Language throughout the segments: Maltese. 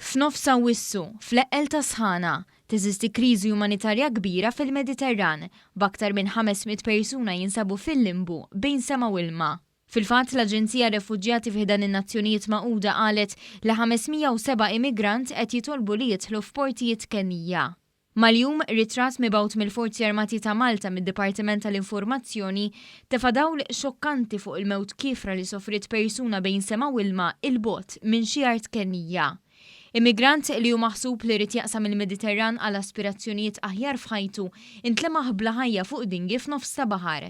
F'nofs Awwissu, fl-eqqel tas-sħana, teżisti kriżi umanitarja kbira fil-Mediterran, b'aktar minn 500 persuna jinsabu fil-limbu bejn sema u ilma. Fil-fatt, l-Aġenzija għar-Refuġjati fi ħdan in-Nazzjonijiet Magħquda qalet li 507 immigrant qed jitolbu li jidħlu f'portijiet Kenija. Mal-jum, ritratt mibgħut mill-Forzi Armati ta' Malta mid-Dipartiment tal-Informazzjoni tefa' dawl xokkanti fuq il-mewt kiefra li sofriet persuna bejn sema u ilma 'il bogħod minn xi art Kenija. Immigrant li hu maħsub li ried jaqsam il-Mediterran għal aspirazzjonijiet aħjar f'ħajtu intlemaħ bla ħajja fuq dinghy f'nofs ta' baħar.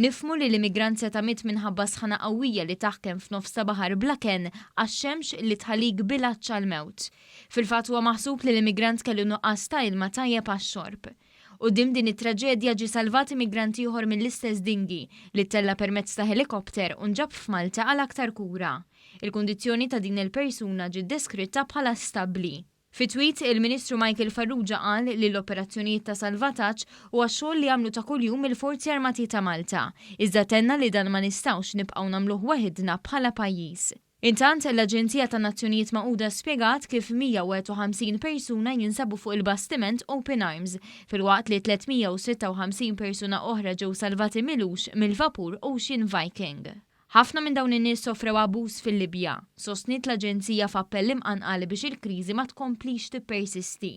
Nifhmu li l-immigrant seta' miet minħabba sħana qawwija li taħkem f'nofs ta' baħar bla kenn għax-xemx li tħallik bil-għatx għall-mewt. Fil-fatt huwa maħsub li l-immigrant kellu nuqqas ta' ilma tajjeb għax-xorb. Quddiem din it-traġedja ġie salvat immigrant ieħor mill-istess dinghy li ttella' permezz ta' ħelikopter u nġab f'Malta għal aktar kura. Il-kundizzjoni ta' din il-persuna ġiet deskritta bħala stabbli. Fi tweet, il-Ministru Michael Farrugia qal li l-operazzjonijiet ta' salvataġġ huwa xogħol li jagħmlu ta' kuljum il-Forzi Armati ta' Malta, iżda tenna li dan ma nistgħux nibqgħu nagħmluh waħidna bħala pajjiż. Intant, l-Aġenzija tan-Nazzjonijiet Magħquda spjegat kif 151 persuna jinsabu fuq il-bastiment Open Arms, filwaqt li 356 persuna oħra ġew salvati m'ilux mill-vapur Ocean Viking. Ħafna minn dawn in-nies sofrew abbuż fil-Libja, sostniet l-aġenzija f'appell imqanqal biex il-kriżi ma tkomplix tippersisti.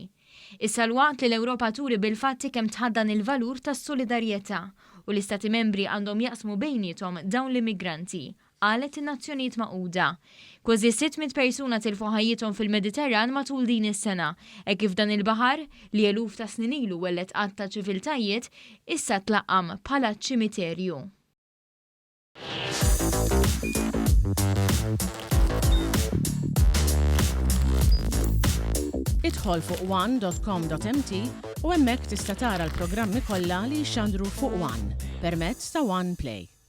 Issa l-waqt li l-Ewropa turi bil-fatti kemm tħaddan il-valur tas-solidarjetà u l-Istati Membri għandhom jaqsmu bejniethom dawn l-immigranti, qalet in-Nazzjonijiet Magħquda. Kważi 600 persuna tilfu ħajjithom fil-Mediterran matul din is-sena, hekk kif dan il-baħar, li eluf ta' snin ilu welled għadd ta' ċiviltajiet, issa tlaqqam bħala ċimiterju. Idħol fuq one.com.mt u hemmhekk tista' tara l-programmi kollha li jixxandru fuq One permezz ta' One Play.